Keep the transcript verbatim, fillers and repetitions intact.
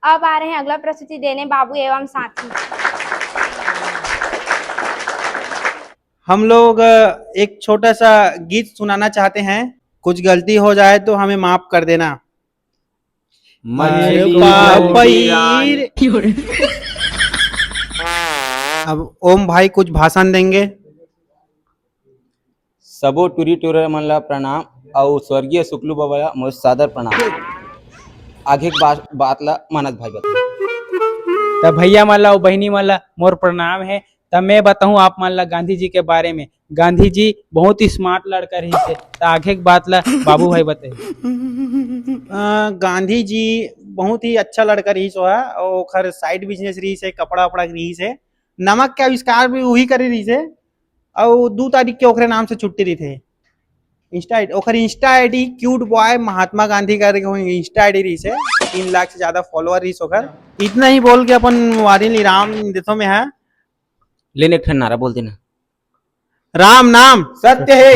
अब आ रहे हैं अगला प्रस्तुति देने बाबू एवं साथी। हम लोग, अ, एक छोटा सा गीत सुनाना चाहते हैं। कुछ गलती हो जाए तो हमें माफ कर देना। अरे बाप रे। अब ओम भाई कुछ भाषण देंगे। सबो टूरी टूरा मन ला प्रणाम, अउ स्वर्गीय सुकलू बाबा ला मोर सादर प्रणाम। आगे के बात, बात ला मानस भाई बता। त भैया मन ला अउ बहिनी मन ला मोर प्रणाम है। त मैं बताऊं आप मन ला गांधी जी के बारे में। गांधी जी बहुत ही स्मार्ट लड़का रहिस हे। त आगे के बात ला बाबू भाई बताही। अ, गांधी जी बहुत ही अच्छा लड़का रहिस, ओहा, ओखर साइड बिजनेस रहिस हे, कपड़ा वपड़ा के रहिस हे। नमक के आविष्कार भी उही करे रहिस हे। अउ दू तारीख के ओखरे नाम से छुट्टी रहिथे। इंस्टा आईडी, ओखर इंस्टा आईडी क्यूट बॉय महात्मा गांधी करके इंस्टा आईडी रहिस हे। तीन लाख से ज्यादा फॉलोअर रहिस ओखर। इतना ही बोल के अपन वारी ल विराम देथो में है। लेने एक ठन नारा बोल देना। राम नाम सत्य है।